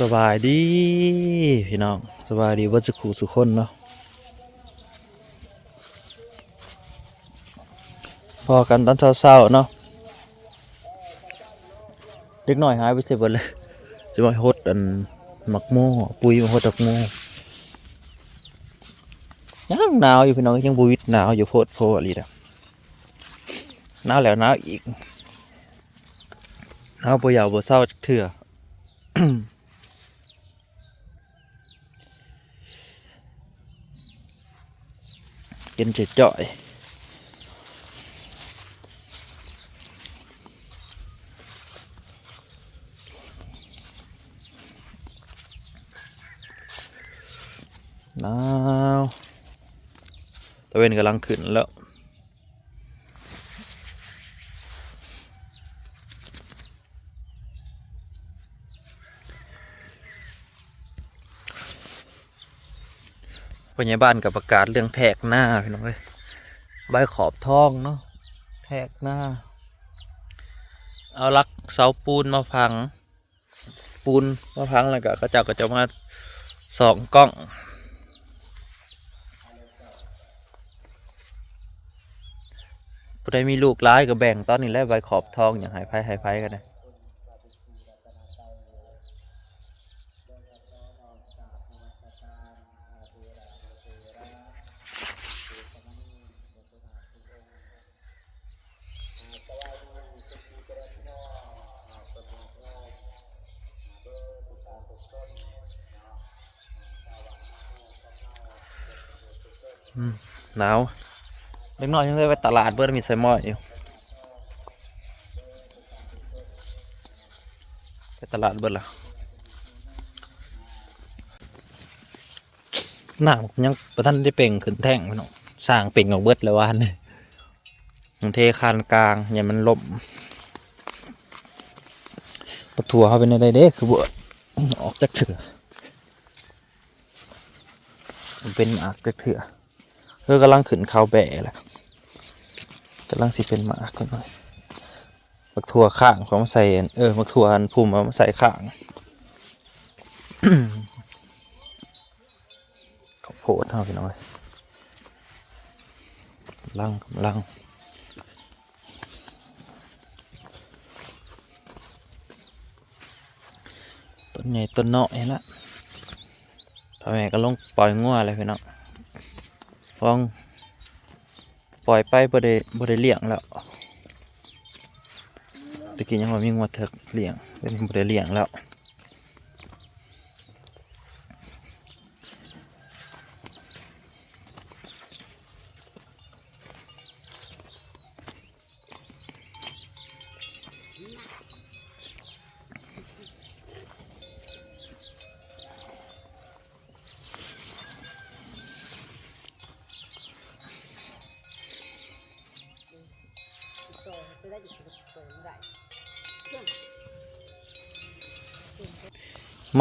ສະບາຍດີພີ່ນ້ອງ ສະບາຍດີເບິດສູ່ຄູ່ສູ່ຄົນເນາະ ພໍ້ກັນຕອນເຊົ້າໆເນາະ. ເດັກນ້ອຍຫາຍໄປໃສເບິດເລີຍ ຊິມາຫົດອັນໝາກໂມ ເອົາປຸ໋ຍມາຫົດໝາກໂມ ຍັງໜາວຢູ່ພີ່ນ້ອງ ຍັງບໍ່ຫວິດ ໜາວຢູ່ ໂພດໂພອີ່ຫຼີດອກ ໜາວແລ້ວໜາວອີກ ໜາວບໍ່ຢາວບໍ່ເຊົາຈັກເທື່ອ. ເຢັນຈ່ອຍໆ ໜາວ ຕາເວັນກຳລັງຂຶ້ນແລ້ວ. ຜູ້ໃຫຍ່ບ້ານກໍປະກາດເລື່ອງແທກນາພີ່ນ້ອງເອີຍ ໃບຂອບທອງເນາະ ແທກນາ ເອົາຫຼັກເສົາປູນມາຝັງ ປູນມາຝັງ ແລ້ວກໍເຂົາເຈົ້າກໍຈະມາສ່ອງກ້ອງ ຜູ້ໃດມີລູກຫຼາຍກໍແບ່ງຕອນນີ້ແຫຼະ ໃບຂອບທອງ ຢາກໃຫ້ໃຜໃຫ້ໃຜກໍໄດ້. ອືມ ໜາວ ເດັກນ້ອຍຍັງໄດ້ໄປຕະຫຼາດເບິດ ມີໃສ່ໝ້ອຍຢູ່ ໄປຕະຫຼາດເບິດລະ ນ້ຳຍັງບໍ່ທັນໄດ້ເປັ່ງຂຶ້ນແທ້ງພີ່ນ້ອງ ສ້າງເປັ່ງອອກເບິດແລ້ວວານນີ້ ມັນເທຄານກາງ ຢ້ານມັນລົ້ມ. ບັກຖົ່ວເຮົາເປັນແນວໃດເດ້ ຄືບໍ່ອອກຈັກເທື່ອ ບໍ່ເປັນໝາກຈັກເທື່ອ. ເອີ ກຳລັງຂຶ້ນເຂົ້າແບ້ແລ້ວ ກຳລັງຊິເປັນໝາກກ່ອນ. ບັກຖົ່ວຂ້າງເຂົາມາໃສ່ ເອີ ບັກຖົ່ວອັນພຸ່ມເອົາມາໃສ່ຂ້າງ ເຂົ້າໂພດເຮົາພີ່ນ້ອງເອີຍ ກຳລັງ ກຳລັງ ຕົ້ນໃຫຍ່ຕົ້ນນ້ອຍຫັ້ນລະ ພໍ່ແມ່ກໍລົງປ່ອຍງົວແລ້ວພີ່ນ້ອງ ລອງ ປ່ອຍໄປບໍ່ໄດ້ ບໍ່ໄດ້ລ້ຽງແລ້ວ ແຕ່ກີ້ຍັງວ່າມີງົວເຖິກລ້ຽງ ດຽວນີ້ບໍ່ໄດ້ລ້ຽງແລ້ວ.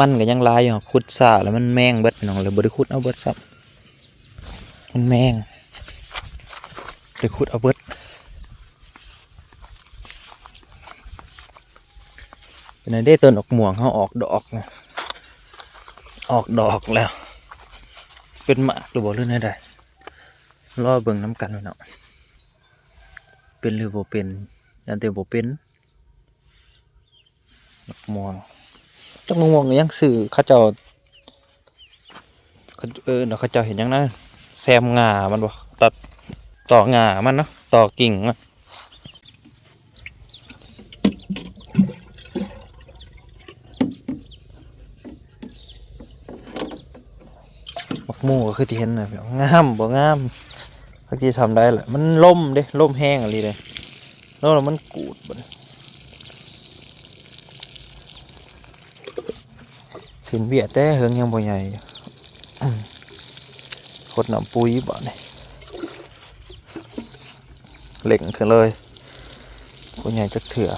ມັນກໍຍັງຫຼາຍຢູ່ ຂຸດຊ້າແລ້ວມັນແມງເບິດພີ່ນ້ອງ ເລີຍບໍ່ໄດ້ຂຸດເອົາເບິດຊ້ຳ ມັນແມງ ໄດ້ຂຸດເອົາເບິດ. ເປັນໃດເດ້ ຕົ້ນໝາກມ່ວງເຮົາອອກດອກ ອອກດອກແລ້ວ ເປັນໝາກຫຼືບໍ່ ຫຼືແນວໃດ ລໍເບິ່ງນຳກັນເນາະ ເປັນຫຼືບໍ່ເປັນ ຢ້ານແຕ່ບໍ່ເປັນ ໝາກມ່ວງ ຈັກໝາກມ່ວງຫຍັງ ຊື່ເຂົາເຈົ້າ ເອີ້ນວ່າເຂົາເຈົ້າເຮັດຫຍັງນະ ແຊມງ່າມັນບໍ່ ຕັດ ຕໍ່ງ່າມັນເນາະ ຕໍ່ກິ່ງມັນ. ໝາກໂມກໍຄືທີ່ເຫັນນະ ງາມບໍ່ງາມ ຈັກຊິຊ່ຳໃດລະ ມັນລົມເດ້ ລົມແຮງອີ່ຫຼີເດ້ ລົມແລ້ວມັນກູດບັດນີ້. ຂຶ້ນເບ້ຍແຕ່ເຫິງຍັງບໍ່ໃຫຍ່ຢູ່ ຫົດນ້ຳປຸ໋ຍບາດນີ້ ເລັ່ງຂຶ້ນເລີຍ ບໍ່ໃຫຍ່ຈັກເທື່ອ.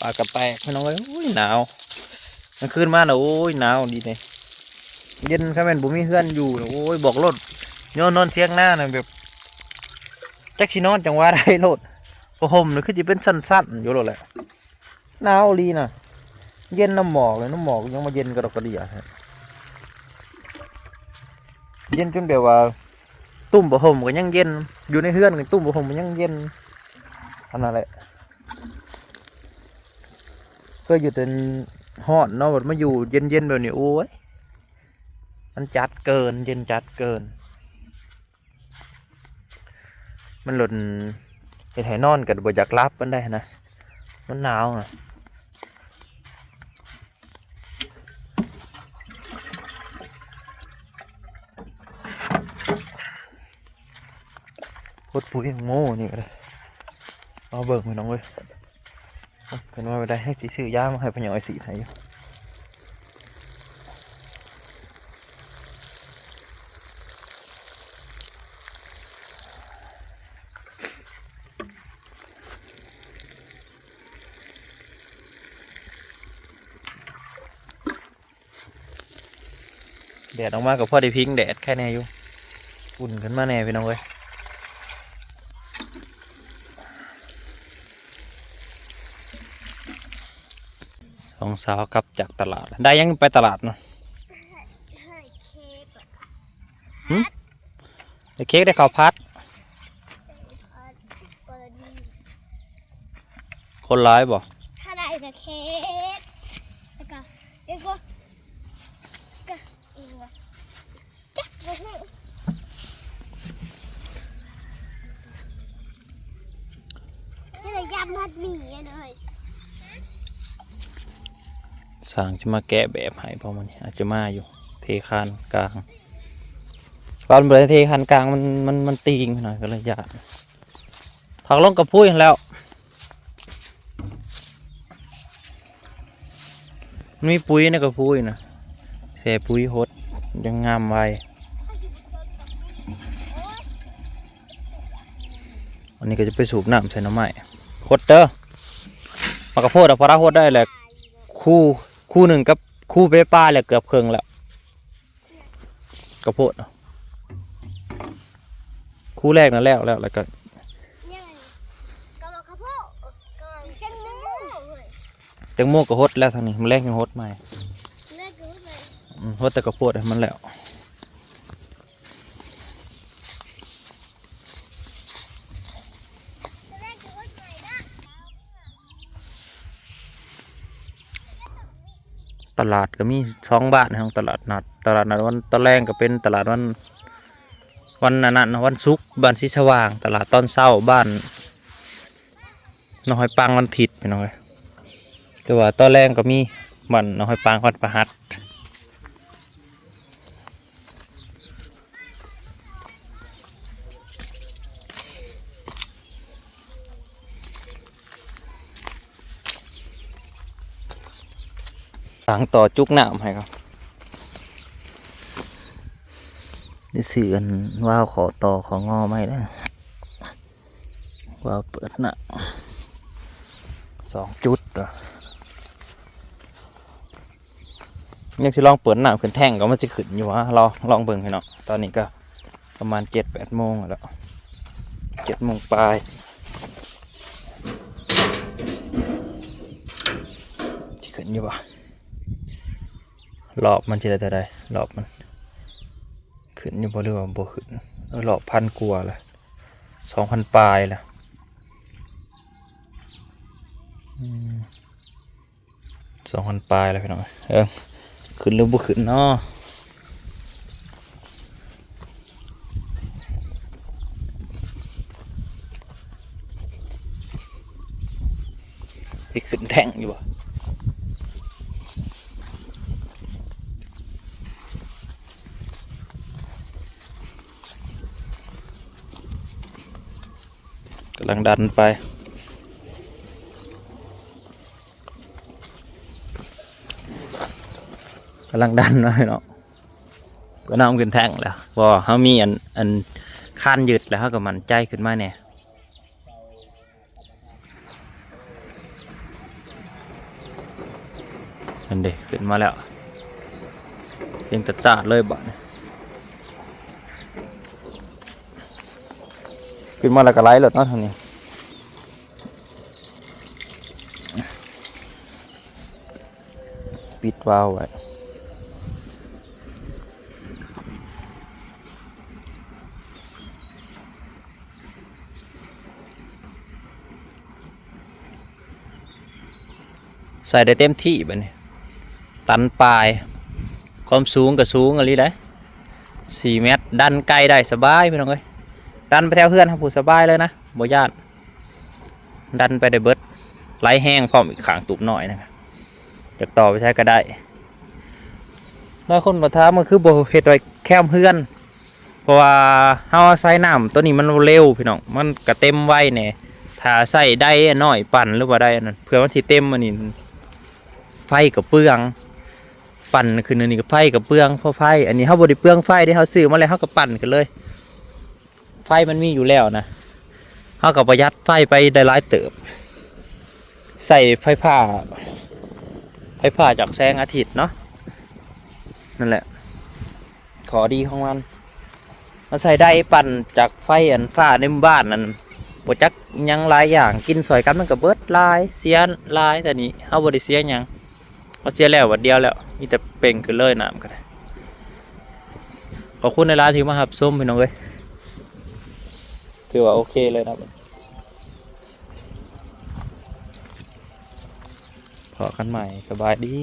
ປາກະແຕກ ພີ່ນ້ອງເອີຍ. ໂອ້ຍ ໜາວ ກາງຄືນມານະ ໂອ້ຍ ໜາວດີເດ ເຢັນ. ຄັນແມ່ນບໍ່ມີເຮືອນຢູ່ນະ ໂອ້ຍ ບອກໂລດ ຍ້ອນນອນຖຽງນານະ ແບບ ຈັກຊິນອນຈັ່ງວ່າໄດ້ໂລດ. ຜ້າຫົ່ມນະ ຄືຊິເປັນຊັ້ນໆຢູ່ໂລດແຫຼະ. ໜາວອີ່ຫຼີນະ ເຢັນນຳໝອກເລີຍ ນຳໝອກຍັງມາເຢັນກະດອກກະເດຍແທ້. ເຢັນຈົນແບບວ່າ ຕຸ້ມຜ້າຫົ່ມກະຍັງເຢັນ ຢູ່ໃນເຮືອນກະຕຸ້ມຜ້າຫົ່ມກະຍັງເຢັນ ອັນນັ້ນແຫຼະ. ເຄີຍຢູ່ແຕ່ຮ້ອນເນາະ ບັດມາຢູ່ເຢັນໆແບບນີ້ ໂອ້ຍ ມັນຈັດເກີນ ເຢັນຈັດເກີນ. ມັນລົນເຮັດໃຫ້ນອນກະບໍ່ຢາກຫຼັບປານໃດຫັ້ນນະ ມັນໜາວນະ. ໂຄດປຸ໋ຍໂງ່ນີ້ກະໄດ້ ເອົາເບິ່ງພີ່ນ້ອງເອີຍ. ເພິ່ນວ່າໄດ້ ໃຫ້ຊິຊື້ຢາມາໃຫ້ພະຍາອ້ອຍສີດໃຫ້ຢູ່. ແດດອອກມາກະພໍໄດ້ພິງແດດ ໄຄແນ່ຢູ່ ອຸ່ນຂຶ້ນມາແນ່ພີ່ນ້ອງເອີຍ. ສອງສາວກັບຈາກຕະຫຼາດ ໄດ້ຫຍັງໄປຕະຫຼາດນະ? ຫຶ? ໄດ້ເຄ້ກ ໄດ້ເຂົ້າຜັດ. ຄົນຫຼາຍບໍ່? ຖ້າໄດ້ກະເຄ້ກ ແລ້ວກະ ແລ້ວກະ ກະ ຈັກບໍ່ຮູ້ ຈະໄດ້ຢາມມັດໝີ້ເລີຍ. ຊ່າງຈະມາແກະແບບໃຫ້ ເພາະມັນອາດຈະມາຢູ່ ເທຄານກາງ ຕອນບໍ່ໄດ້ເທຄານກາງ ມັນ ມັນ ມັນຕີງໜ້ອຍ ກະເລີຍຢ້ານ. ຜັກລົງກະພຸ້ຍຫັ້ນແລ້ວ ມີປຸ໋ຍໃນກະພຸ້ຍນະ ແຊ່ປຸ໋ຍຫົດ ຍັງງາມໄວ. ອັນນີ້ກະຈະໄປສູບນ້ຳໃສ່ໜໍ່ໄມ້ ຫົດເດີ ໝາກກະໂພດອະ ພໍລາຫົດໄດ້ແຫຼະ ຄູ່ ຄູ່ໜຶ່ງກັບຄູ່ເປປາແຫຼະ ເກືອບເຄິ່ງແລ້ວ. ກະໂພດ ຄູ່ແລກນະແລ້ວ ແລ້ວ ແລ້ວກະ ກະໝາກກະໂພດ ກະແຕງໂມ ແຕງໂມກະຫົດແລ້ວທາງນີ້ ມື້ແລງຍັງຫົດໃໝ່ ແລງກະຫົດໃໝ່ ອືມ ຫົດແຕ່ກະໂພດໃຫ້ມັນແລ້ວ. ຕະຫຼາດກະມີສອງບ້ານ ຂອງຕະຫຼາດນັດ ຕະຫຼາດນັດວັນຕອນແລງກະເປັນຕະຫຼາດວັນ ວັນອັນນັ້ນ ວັນສຸກ ບ້ານສີສະຫວ່າງ ຕະຫຼາດຕອນເຊົ້າບ້ານໜອງຫອຍປາງວັນທິດ ພີ່ນ້ອງເອີຍ ແຕ່ວ່າຕອນແລງກະມີບ້ານໜອງຫອຍປາງວັນພະຫັດ. ທາງຕໍ່ຈຸກນ້ຳໃຫ້ເຂົາ ໄດ້ຊື້ອັນວາວຂໍຕໍ່ຂໍງໍໃໝ່ແລ້ວ ວາວເປີດນ້ຳ ສອງຈຸດ ຍັງຊິລອງເປີດນ້ຳຂຶ້ນແທ້ງ ກະມັນຊິຂຶ້ນຢູ່ຫວາ ລອງ ລອງເບິ່ງພີ່ນ້ອງ. ຕອນນີ້ກະປະມານເຈັດແປດໂມງແລ້ວ ເຈັດໂມງປາຍ ຊິຂຶ້ນຢູ່ບໍ່ ລອບມັນຊິໄດ້ເທົ່າໃດ ລອບມັນຂຶ້ນຢູ່ບໍ່ ຫຼືວ່າບໍ່ຂຶ້ນ? ເອີ ລອບພັນກວ່າລະ ສອງພັນປາຍລະ ອືມ ສອງພັນປາຍແລ້ວພີ່ນ້ອງເອີຍ ຂຶ້ນຫຼືບໍ່ຂຶ້ນເນາະ? ຊິຂຶ້ນແທ້ງຢູ່ບໍ່? ກຳລັງດັນໄປ ກຳລັງດັນເນາະພີ່ນ້ອງ ເພື່ອນ້ຳຂຶ້ນແທ້ງແລ້ວ ເພາະວ່າເຮົາມີອັນ ອັນຄານຍຶດແລ້ວ ເຮົາກະໝັ້ນໃຈຂຶ້ນມາແດ່. ເ ເດ້ ຂຶ້ນມາແລ້ວ ເປັນຕາຕາດເລີຍບາດນີ້ ຂຶ້ນມາແລ້ວກໍໄຫຼໂລດເນາະທາງນີ້ ປິດວາວໄວ້. ໃສ່ໄດ້ເຕັມທີ່ບາດນີ້ ຕັນປາຍ ຄວາມສູງກໍສູງອີ່ຫຼີໄດ໋ ສີ່ແມັດ ດັນໄກໄດ້ສະບາຍພີ່ນ້ອງເອີຍ ດັນໄປແຖວເຮືອນເຮົາພຸ້ນສະບາຍເລີຍນະ ບໍ່ຢ້ານ ດັນໄປໄດ້ເບິດ ໄຫຼແຮງພ້ອມ ອີກຂ້າງຕູບນ້ອຍນະ ຢາກຕໍ່ໄປໃສກໍໄດ້. ຫຼາຍຄົນມາຖາມວ່າຄືບໍ່ເຮັດໄວ້ແຄມເຮືອນ ເພາະວ່າເຮົາອາໄສນ້ຳໂຕນີ້ມັນເລັວພີ່ນ້ອງ ມັນກະເຕັມໄວແດ່ ຖ້າໃຊ້ໄດ໋ນ້ອຍປັ່ນ ຫຼືວ່າໄດ໋ອັນນັ້ນ ເພື່ອມັນຊິເຕັມອັນນີ້ ໄຟກະເປືອງ ປັ່ນຂຶ້ນອັນນີ້ກະໄຟກະເປືອງ ເພາະໄຟ ອັນນີ້ເຮົາບໍ່ໄດ້ເປືອງໄຟເດ້ ເຮົາຊື້ມາແລ້ວເຮົາກະປັ່ນຂຶ້ນເລີຍ ໄຟມັນມີຢູ່ແລ້ວນະ ເຮົາກະປະຢັດໄຟໄປໄດ້ຫຼາຍເຕີບ ໃຊ້ໄຟຟ້າ ໄຟຟ້າຈາກແສງອາທິດເນາະ ນັ້ນແຫຼະ ຂໍ້ດີຂອງມັນ ເຮົາໃຊ້ໄດ໋ປັ່ນຈາກໄຟອັນຟ້າໃນໝູ່ບ້ານນັ້ນ ບໍ່ຈັກຫຍັງຫຼາຍຢ່າງ ກິນຊ່ອຍກັນມັນກະເບິດຫຼາຍ ເສຍຫຼາຍ ແຕ່ນີ້ເຮົາບໍ່ໄດ້ເສຍຫຍັງ ເຮົາເສຍແລ້ວບາດດຽວແລ້ວ ມີແຕ່ເປັ່ງຂຶ້ນເລີຍນ້ຳກະໄດ້. ຂອບຄຸນຫຼາຍໆທີ່ມາຮັບຊົມພີ່ນ້ອງເອີຍ ຖືວ່າໂອເຄເລີຍນະ ພໍ້ກັນໃໝ່ ສະບາຍດີ.